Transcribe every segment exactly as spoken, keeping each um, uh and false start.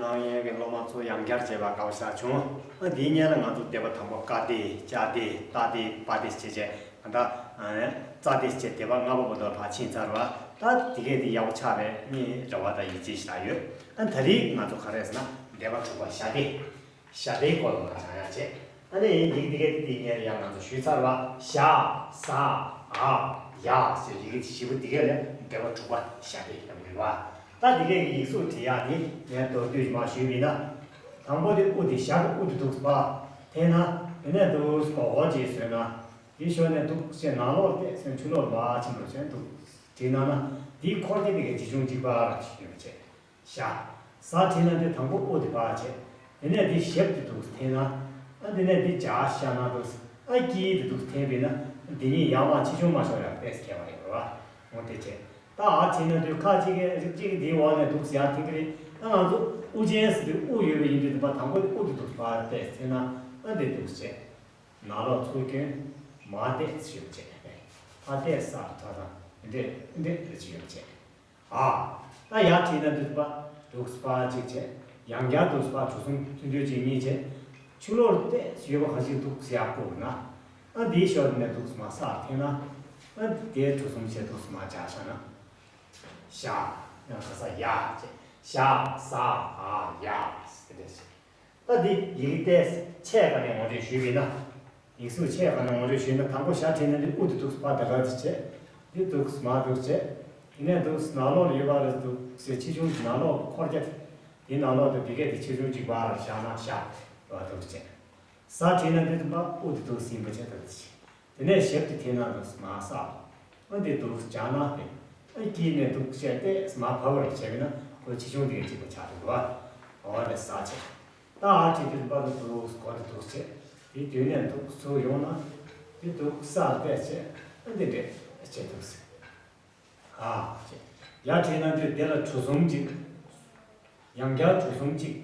ནང་ཡན་གྱི་སློབ་མ་ཚོ་ཡང་བསྐྱར་བྱས་པ་དགའ་བོ་ཞེ་དྲག་བྱུང་། ཨ་འདིའི་སྔོན་ལ་ང་ཚོ་སྡེ་པ་དང་པོ་ཀ་སྡེ་ཅ་སྡེ་ཏ་སྡེ་པ་སྡེ་བྱས་བྱས་ད་ལྟ་ཙ་སྡེ་བྱས་སྡེ་པ་ལྔ་པ་བར་དུ་ཕར་ཕྱིན་ཚར་བ། ད་དེ་གས་དེ་ཡག་པོ་ཆགས་པའི་ངའི་རེ་བ་དང་ཡིད་ཆེས་ཞེ་དྲག་ཡོད། ཨ་ད་རེས་ང་ཚོ་ག་རེ་ཟེར་ན་སྡེ་པ་དྲུག་པ་ཞ་སྡེ། ཞ་སྡེའི་སྐོར་ལ་ང་ཚོ་ཡང་བྱས། ཨ་ནི་ཡིག་འདི་གས་དེ་དེའི་སྔོན་ལ་ཡང་ང་ཚོ་ཞུས་ཚར་བ། ཞ་ས་འ་ཡ་ཞེས་ཡི་གེ་བཞི་པོ་འདི་གས་ལས་སྡེ་པ་དྲུག་པ་ཞ་སྡེ་ཡིན་པ་རེད་བ། ད་འདི་གས་ཀྱི་ཡིག་གཟུགས་བྲིས་ཡག་དེ་ངས་མདོར་བསྡུས་མར་ཞུས་པ་ཡིན་ན། དང་པོ་དེ་དབུ་དེ་ཞ་གི་དབུ་དེ་འདུག་སེ་ཕར་འཐེན་ན། དེ་ནས་འདུག་སེ་འོ་ཅིག་བཟོས་ན། དེའི་ཞོར་ནས་འདུག་སེ་ནང་ལོགས་བལྟས་ཚེ་ཕྱི་ལོགས་ལ་ཕྱིན་པ་བྱས་འདུག་སེ་བྲིས་ན་ན། དེའི་འཁོར་རྒྱུག་དེ་གས་ཆེ་ཆུང་གཅིག་པ་རེད་ཅེས་ཞུས་པ་བྱས། ཞ། ས་བྲིས་ན་དེ་དང་པོ་དབུ་དེ་ཕར་བྱས། དེ་ནས་དེ་ཞབས་དེ་འདུག་སེ་འཐེན་ན། ཨ་དེ་ནས་དེ་ཇ་ཤ་ན་འདུག་སེ། ཨ་དཀྱིལ་དེ་འདུག་སེ་འཐེན་པས་ན། དེ་གཉིས་ཡར་མར་ཆེ་ཆུང་མ་ཤོར་ཡག་ཏོག་ཙམ་ཁྱད་པར་ཡོད་རེད་བ། འོ་དེ་བྱས། ད་འ་བྲིས་ན་དུས་ཁ་གཅིག་གིས་རིགས་གཅིག་གིས་དེའི་འོག་ནས་འདུག་སེ་ཡར་འཐེན་གྱི་རེད། ད་ང་ཚོ་དབུ་ཅན་ཟེར་དུས་དབུ་ཡོད་པ་ཡིན་དུས་དེ་ཕར་དང་པོ་དེ་དབུ་དེ་འདུག་སེ་ཕར་ཏོག་ཙམ་འཐེན་ན། ཨ་དེ་འདུག་སེ་བྱས། ནང་ལོགས་ཚུར་བསྐྱོན། མར་ཏོག་ཙམ་ཞུས་པ་བྱས། ཕར་ཏོག་ཙམ་ས་ཁྲ་ས་འདི་འདྲས་འདི་འདྲས་ཞུས་པ་བྱས། ཨ། ད་ཡར་བྲིས་ན་འདུག་སེ་ཕར་འདུག་སེ་ཕར་གཅིག་བྱས། ཡང་བསྐྱར་འདུག་སེ་ཕར་གྲུ་གསུམ་ཐུང་ཐུང་གཅིག་གཉིས་བྱས། ཕྱི་ལོགས་ཏོག་ཙམ་ཡོད་པ་ག་ཞིག་འདུག་སེ་ཡར་བསྐོར་ན། ཨ་འདིའི་ཞོར་ནས་འདུག་སེ་མར་སར་འཐེན་ན། ཨ་དེ་གྲུ་གསུམ་བྱས་འདུག་སེ་མར་སྦྱར་བཞག་ན། ཞ། ཡང་ས་ས་ཡ་བྱས། ཞ་ས་འ་ཡ་ཟེར་དེ་འདྲས་བྱས། ད་འདི་ཡི་གེ་ཏོག་ཙམ་ཆེ་ག་ནས་ངོ་སྤྲོད་ཞུས་པ་ཡིན་ན། ཡིག་གཟུགས་ཆེ་ག་ནས་ངོ་སྤྲོད་ཞུས་ན། དང་པོ་ཞ་བྲིས་ན་འདི་དབུ་དེ་འདུག་སེ་ཕར་ད་ག་དེ་བྱས། འདི་འདུག་སེ་མར་འདུག་སེ་བྱས། དེ་ནས་འདུག་སེ་ནང་ལོགས་ལ་ཡོད་པ་རེད། འདུག་སེ་ཆེ་ཆུང་གི་ནང་ལོགས་ཀྱི་འཁོར་རྒྱུག་དེ། དེའི་ནང་ལོགས་དེ་དེ་གས་དེ་ཆེ་ཆུང་གཅིག་པ་རེད། བཞག་ན་ཞ་འདུག་སེ་བྱས། ས་བྲིས་ན་འདི་དེ་ཕར་དབུ་དེ་འདུག་སེ་ཡིན་པ་བྱས་ད་ག་དེ་བྱས། དེ་ནས་ཞབས་དེ་འཐེན་ན་འདུག་སེ་མར་ས། ཨ་འདི་འདུག་སེ་སྦྱར་ན་དེ། ཨ་དཀྱིལ་ནས་འདུག་སེ་ཏོག་ཙམ་མར་བབས་པ་རེད། བྱས་པས་ན་ཁོ་ཆེ་ཆུང་དེ་གཅིག་པ་ཆགས་འདུག་བ། འོ་དེ་ས་བྱས། ད་འ་བྲིས་དུས་ཕར་དུ་འདུག་སེ་སྒོ་དེ་འདུག་སེ་བྱས། དེ་དུས་ནས་འདུག་སེ་ཚུར་ཡོང་ན། དེ་འདུག་སེ་ས་ཏོག་ཙམ་བྱས། ཨ་འདི་འདྲས་བྱས་འདུག་སེ། ཨ་བྱས། ཡར་བྲིས་ན་དུས་དེ་ལ་གྲུ་གསུམ་གཅིག་ཡང་བསྐྱར་གྲུ་གསུམ་གཅིག་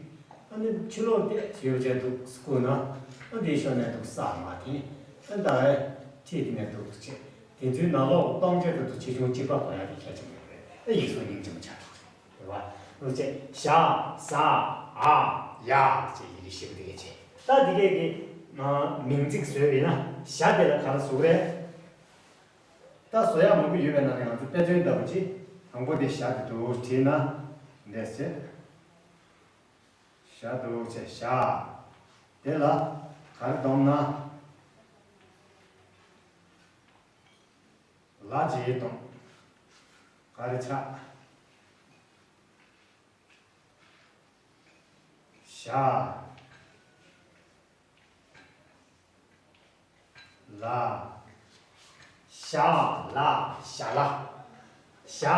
ཨ་ནི་ཕྱི་ལོགས་ཏོག་ཙམ་ཡོད་པ་བྱས་འདུག་སེ་བསྐོར་ན། ཨ་འདིའི་ཞོར་ནས་འདུག་སེ་ས་མར་འཐེན། ཨ་ད་ཨེ་ཁྲིད་དེ་ནས་འདུག་སེ་བྱས། དེ་ཚོའི་ནང་ལོགས་སྟོང་ཆ་དེ་ཚོ་ཆེ་ཆུང་གཅིག་པ་དགོས་ཡག་དེ་གལ་ཆེན་པོ་རེད། ཨ་ཡིག་གཟུགས་སྙིང་རྗེ་མོ་ཆགས་འདུག་རེད་བ། འདུག་སེ་བྱས། ཞ་ས་འ་ཡ་ཅེས་ཡི་གེ་བཞི་པོ་དེ་གས་བྱས། ད་འདི་གས་ཀྱི་མིང་ཚིག་བཟོས་པ་ཡིན་ན་ཞ་དེ་ལ་ག་རེ་ཟེར་དགོས་རེད། ད་བཟོ་ཡག་མང་པོ་ཡོད་པའི་ནང་ནས་ང་ཚོ་དཔེ་མཚོན་ལྟ་བུ་ཅིག་དང་པོ་དེ་ཞ་དེ་འདུག་སེ་བྲིས་ན། འདུག་སེ་བྱས། ཞ་འདུག་སེ་བྱས་ཞ། དེ་ལ་ག་རེ་སྡོམ་ན། ལ་ཅིག་སྡོམ། ག་རེ་ཆགས། ཞ། ལ། ཞ་ལ་ཞ་ལ། ཞ་ལ་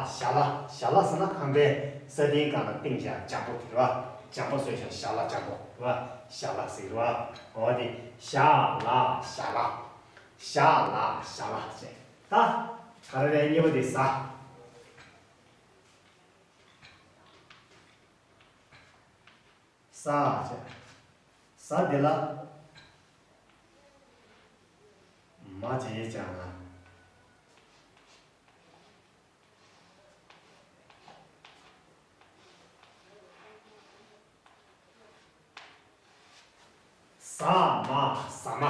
ཞ་ལ། ཞ་ལ་ཟེར་ན་ཁང་པའི་ས་སྟེང་སྒང་ལ་བཏིང་བྱས་འཇམ་པོ་དེ་རེད་བ། འཇམ་པོ་བཟོས་བྱས་ཞ་ལ་འཇམ་པོ་རེད་བ། ཞ་ལ་ཟེར་རེད་བ། འོ་དེ་ཞ་ལ་ཞ་ལ། ཞ་ལ་ཞ་ལ་ཟེར། ད་ག་རེ་རེད། གཉིས་པ་དེ་ས། ས་བྱས། ས་དེ་ལ་མ་བྱས་ཀྱང་ན། ས་མ་ཟ་མ།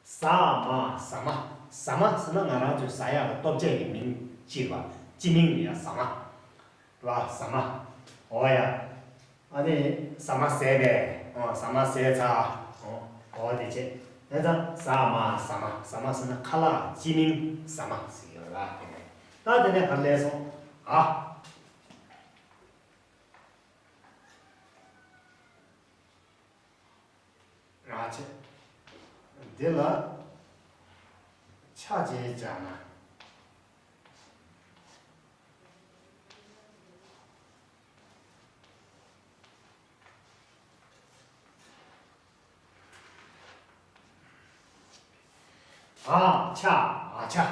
ཟ་མ་ཟ་མ། ཟ་མ་ཟེར་ན་ང་རང་ཚོའི་ཟ་ཡག་ལ་ལྟོ་ཆས་ཀྱི་མིང་ཅིག་བ། སྤྱི་མིང་ཡ་ཟ་མ། བ་ཟ་མ། འོ་ཡ། ཨ་ནི་ཟ་མ་ཟས་པས། འོ་ཟ་མ་ཟས་ཚར། འོ་འོ་དེ་བྱས། ཨ་ཙང་ཟ་མ་ཟ་མ། ཟ་མ་ཟེར་ན་ཁ་ལག་སྤྱི་མིང་ཟ་མ་ཟེར་ཡོད་ར། དེ་ནས་ད་དེ་ནས་ག་རེ་སླེབས་སོང་། འ། ང་ཆེ། འདི་ལ་ཆ་བྱས་བྱས་ན། འ་ཆ་འ་ཆ། འ་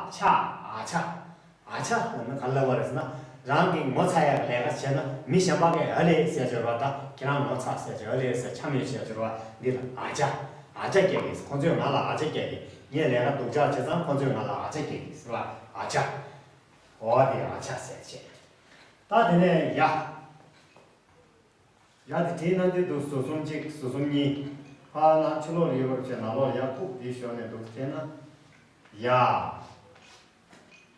ཆ་འ་ཆ། འ་ཆ་ལབ་ན་ག་རེ་ལབ་པ་རེད་ཟེར་ན། རང་གིས་ངོ་ཚ་ཡག་ལས་ཀ་བྱས་ན་མི་གཞན་པ་གིས་ཨ་ལེ་ཟེར་འབྱོར་བ་དང་། ཁྱེད་རང་ངོ་ཚ་ཟེར་འབྱོར། ཨ་ལེ་ཟེར་ཆ་མེད་ཟེར་འབྱོར་བ་འདི་ལ་འ་ཆ། འ་ཆ་སྐྱེ་གི། ཁོང་ཚོས་ང་ལ་འ་ཆ་སྐྱེ་གི། ངས་ལས་ཀ་སྡུག་ཅག་བྱས་ཙང་ཁོང་ཚོས་ང་ལ་འ་ཆ་སྐྱེ་གི་ཟེར་བ། འ་ཆ། འོ་དེ་འ་ཆ་ཟེར་བྱས། ད་དེ་ནས་ཡ། ཡ་དེ་བྲིས་ན་འདི་འདུག་ཟུར་གསུམ་གཅིག་ཟུར་གསུམ་གཉིས། ཕར་ན་ཕྱི་ལོགས་ལ་ཡོད་པར་བྱས། ནང་ལོགས་ལ་ཡ་ཁུག་འདི་ཞོར་ནས་འདུག་བྱས་ན། ཡ།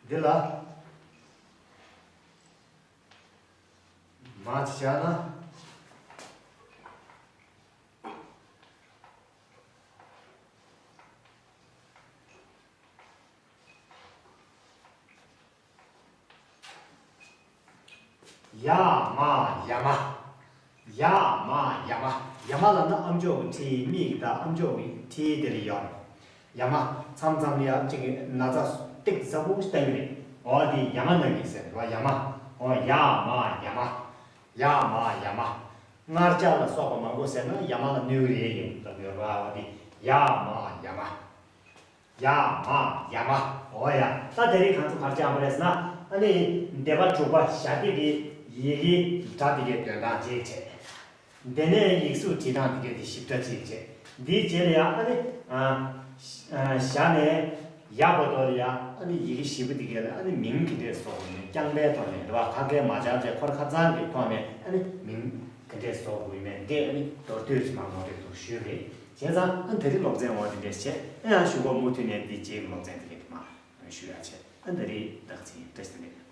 འདི་ལ། མ་བྱས་ན། ཡ་མ་ཡ་མ། ཡ་མ་ཡ་མ། ཡ་མ་ལབ་ན་ཨམ་ཅོག་གི་འཁྲིས། མིག་དང་ཨམ་ཅོག་གི་འཁྲིས་དེ་ལ་ཡོད་རེད། ཡ་མ། མཚམས་མཚམས་ལ་ཡ་གཅིག་གི་ན་ཚ་སྟེགས་ཟབ་པོ་ཞིག་བསྟན་གྱི་རེད། འོ་དེ་ཡ་མ་ན་གི་ཟེར་བ་ཡ་མ། འོ་ཡ་མ་ཡ་མ། ཡ་མ་ཡ་མ། མངར་ཆ་ལ་སོགས་པ་མང་པོ་ཟས་ན་ཡ་མ་ལ་གནོད་གི་རེད་ཡིན་ལབ་ཡོད་རེད་བ། འོ་དེ་ཡ་མ་ཡ་མ། ཡ་མ་ཡ་མ། འོ་ཡ། ད་དེ་རིང་ཁོང་ཚོ་ག་རེ་བྱས་པ་རེད་ཟེར་ན། ཨ་ནི་སྡེ་པ་དྲུག་པ་ཞྭ་སྡེ་གི་ཡི་གེའི་སྒྲ་དེ་གའི་འདོན་སྟངས་ཅིག་བྱས། དེ་ནས་ཡིག་གཟུགས་བྲིས་སྟངས་དེ་གའི་དེ་ཞིབ་ཕྲ་ཅིག་བྱས། འདིའི་རྗེས་ལ་ཡ་ཨ་ནི་ཨ་ཞྭ་ནས་ཡ་བར་དུ་ལ་ཡ་ཨ་ནི་ཡི་གེ་བཞི་པོ་དེ་གའི་ལ་ཨ་ནི་མིང་ག་འདྲས་བཟོ་དགོས་མིན། རྐྱང་པའི་ཐོག་ནས་རེད་བ། ཁ་སྐད་མ་སྦྱར་བྱས་ཁོ་རང་ཁ་སང་གི་ཐོག་ནས་ཨ་ནི་མིང་ག་འདྲས་བཟོ་དགོས་མིན་འདི་ཨ་ནི་མདོར་བསྡུས་ཅིག་མར་ངོ་སྤྲོད་དུ་ཞུས་རེད། བྱས་ཙང་ཨ་ནི་ད་རིང་སློབ་ཚན་འོ་དེ་འདྲས་བྱས། ཨ་ཡང་གཞུག་གུ་མུ་མཐུད་ནས་འདི་རྗེས་ཀྱི་སློབ་ཚན་དེ་གའི་དེ་མར་ཞུ་ཡ་བྱས། ཨ་ད་རིང་ད་ག་ཚོད་ཡིན། བཀྲ་ཤིས་བདེ་ལེགས།